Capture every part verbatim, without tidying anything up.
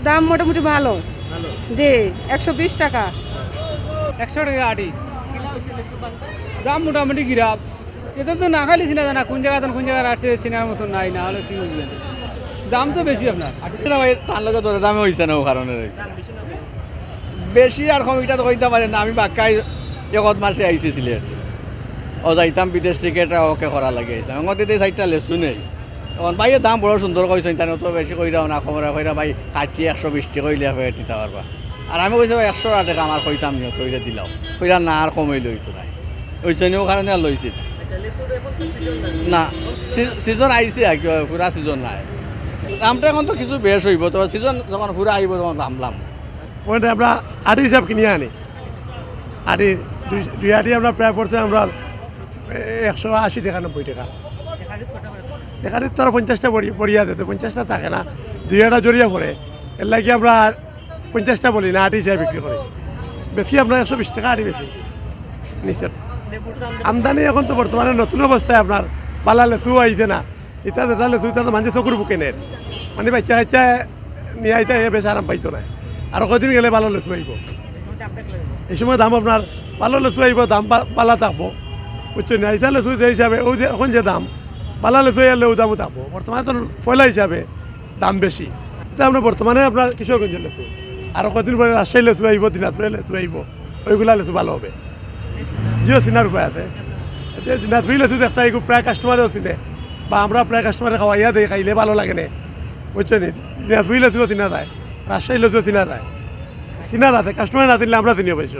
দাম মোটামুটি ভালো। জি, একশো বিশ টাকা। একশো টাকা আটি। দাম মোটামুটি গিরাপ। এটা তো না খাইলে চিনা যায় না, কোন জায়গা থেকে কোন জায়গায় আসছে, চিনার মতো নাই, না হলে কি বুঝবেন? দাম তো বেশি আপনার। না ভাই, তার লগে দরে দামে হইছে না, ও কারণে হইছে না। বেশি আর কম এটা তো কইতে পারে না, আমি বাক্কাই একত মাসে আইছি সিলেট। ও যাইতাম বিদেশ টিকিট ওকে করা লাগে আইছে। আমার দিতে সাইডটা লেসু নেই। এখন ভাইয়ে দাম বড় সুন্দর কইছেন, তাই তো বেশি কইরাও না, কমরা কইরা ভাই কাটছি একশো বিশ টাকা কইলে আপনি নিতে পারবা। আর আমি কইছি ভাই একশো টাকা আমার কইতাম নিও, তো ওইটা দিলাও। কইরা না আর কমাইলে হইতো নাই। ওই জন্য ওখানে আর লইছি না। না, সি-, সিজন আইছে আর কি, পুরা সিজন নাই। দামটা এখন তো কিছু বেশ হইব, তো সিজন যখন পুরা আইব তখন দাম দাম। ওখানে আমরা আটি হিসাব কিনে আনি। আটি দুই, দুই আটি আমরা প্রায় পড়ছে আমরা একশো আশি টাকা, নব্বই টাকা। এখানে তো আর পঞ্চাশটা বড়ি-, বড়িয়া দিতে, পঞ্চাশটা থাকে না, দুই একটা জড়িয়া পড়ে। এর লাগি আমরা পঞ্চাশটা বলি না, আটি হিসাবে বিক্রি করি। বেশি আপনার একশো বিশ টাকা আটি বেশি নিচের। আমদানি এখন তো বর্তমানে নতুন অবস্থায় আপনার বালা লেচু আইছে না। এটা যেটা লেচু, এটা তো মানুষের চকুর বুকে নের। মানে বাচ্চা কাচ্চা নিয়ে আইতে এ বেশ আরাম পাইতো না। আর কদিন গেলে ভালো লেচু আইব। এই সময় দাম আপনার ভালো লেচু আইব, দাম বা-, বালা থাকবো। বুঝছো না? এটা লেচু যে হিসাবে, ওই যে এখন যে দাম, বালা লেচু আইলে ওই দামও থাকবো। বর্তমানে তো পয়লা হিসাবে দাম বেশি। এটা আমরা বর্তমানে আপনার কিশোরগঞ্জের লেচু। আর কদিন পরে রাজশাহী লেচু আইব, দিনাজপুরের লেচু আইব। ওইগুলা লেচু ভালো হবে। জিও চিনার উপায় আছে। এতে দিনাজপুরি লেচু একটা এগু প্রায় কাস্টমারেও চিনে। বা আমরা প্রায় কাস্টমারে খাওয়াইয়া দেই, খাইলে ভালো লাগে না। বুঝছো নি? দিনাজপুরি লেচুও চিনা যায়, রাজশাহী লেচুও চিনা যায়। চিনার আছে, কাস্টমার না চিনলে আমরা চিনি অবশ্য।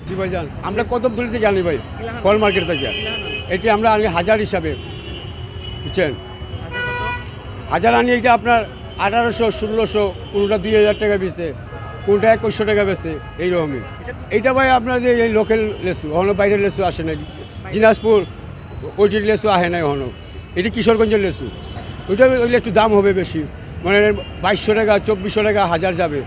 জি ভাইজান, আমরা কদমতলি থেকে আনি ভাই, ফল মার্কেট থেকে। এটি আমরা আনি হাজার হিসাবে, বুঝছেন? হাজার আনি এটা আপনার আঠারোশো, ষোলোশো, কোনোটা দুই হাজার টাকা বেচে, কোনোটা একুশশো টাকা বেচে, এইরকমই। এইটা ভাই আপনার যে এই লোকাল লেচু, এখনো বাইরের লেচু আসে নাই। দিনাজপুর ওইটির লেচু আহে নাই এখনো। এটি কিশোরগঞ্জের লেচু, ওইটা হইলে একটু দাম হবে বেশি, মানে বাইশশো টাকা, চব্বিশশো টাকা হাজার যাবে।